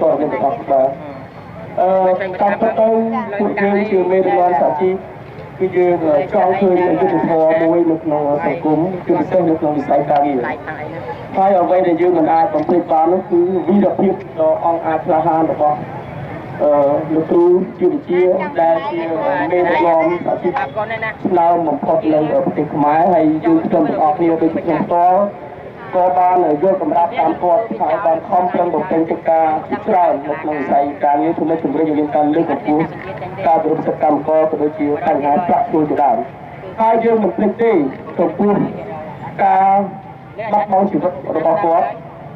ព័ត៌មានទាំងអស់បាទអឺតាមពិតទៅពួកយើងជាមេដឹកនាំសហជីពគឺយើងចង់ឃើញយុត្តិធម៌មួយនៅក្នុងសង្គមជាពិសេសនៅក្នុងវិស័យការងារ ឡាយខាងអីហ្នឹង ហើយអ្វីដែលយើងមិនអាចបំភ្លេចបាននោះគឺវីរភាពដ៏អង់អាចក្លាហានរបស់អឺលោកគ្រូជាវិជាដែលជាមេដឹកនាំសហជីព អរគុណណាស់ ឆ្នើមបំផុតនៅប្រទេសខ្មែរហើយយើងខ្ញុំទាំងអស់គ្នាដូចខ្ញុំផ្ទាល់ក៏បានយកកម្រាប់តាមគាត់ហើយបានខំប្រឹងបំពេញកិច្ចការជាច្រើននៅក្នុងវិស័យការងារធ្វើឲ្យជំរុញឲ្យមានការលើកកម្ពស់ការគោរពសិទ្ធិកម្មករក៏ដូចជាបញ្ហាប្រាក់ឈ្នួលជាដើមហើយយើងមិនភ្លេចទេចំពោះការបាត់បង់ជីវិតរបស់គាត់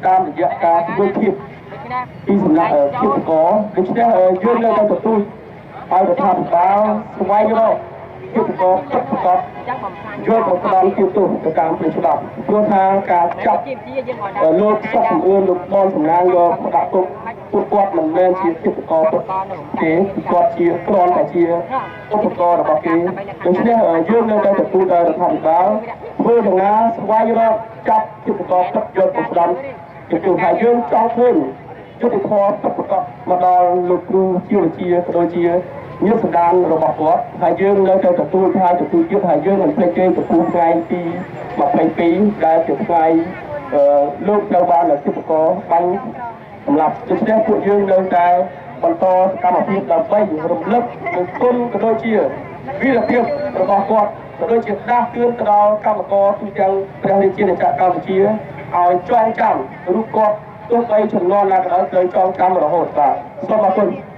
តាមរយៈការធ្វើធៀប ដូច្នេះ ពីសំណាក់ឃាតករដូច្នេះយើងនៅតែទទូចឲ្យរដ្ឋាភិបាលស្វែងរកឃាតករពិតប្រាកដ ចឹងបំផ្លាញ យកមកផ្ដល់ជាទោសទៅតាមផ្លូវច្បាប់ព្រោះថាការចាប់ ជាជាយើងគាត់ លោកសុកសំអឿនលោកបនសំណាងយកមកដាក់គុកពួកគាត់មិនមែនជាឃាតករពិតទេគាត់ជាគ្រាន់តែជាឧបករណ៍របស់គេដូច្នេះយើងនៅតែទទូចឲ្យរដ្ឋាភិបាលធ្វើយ៉ាងណាស្វែងរកចាប់ឃាតករពិតយកមកផ្ដល់ជាទោសហើយយើងចង់ឃើញយុត្តិធម៌ពិតប្រាកដមកដល់លោកគ្រូជាវិជាក៏ដូចជាញាតិសន្តានរបស់គាត់ហើយយើងនៅតែទទួលហើយទទួលទៀតហើយយើងមិនភ្លេចទេចំពោះថ្ងៃទី22ដែលជាថ្ងៃអឺលោកត្រូវបានឧបករណ៍បាញ់សម្រាប់ដូច្នេះពួកយើងនៅតែបន្តសកម្មភាពដើម្បីរំលឹកនឹងគុណក៏ដូចជាវីរភាពរបស់គាត់ក៏ដូចជាដាស់តឿនទៅដល់កម្មករទូទាំងព្រះរាជាណាចក្រកម្ពុជាឲ្យចងចាំរូបគាត់ទោះបីចំនួនណាក៏ដោយត្រូវចងចាំរហូតបាទសូមអរគុណ។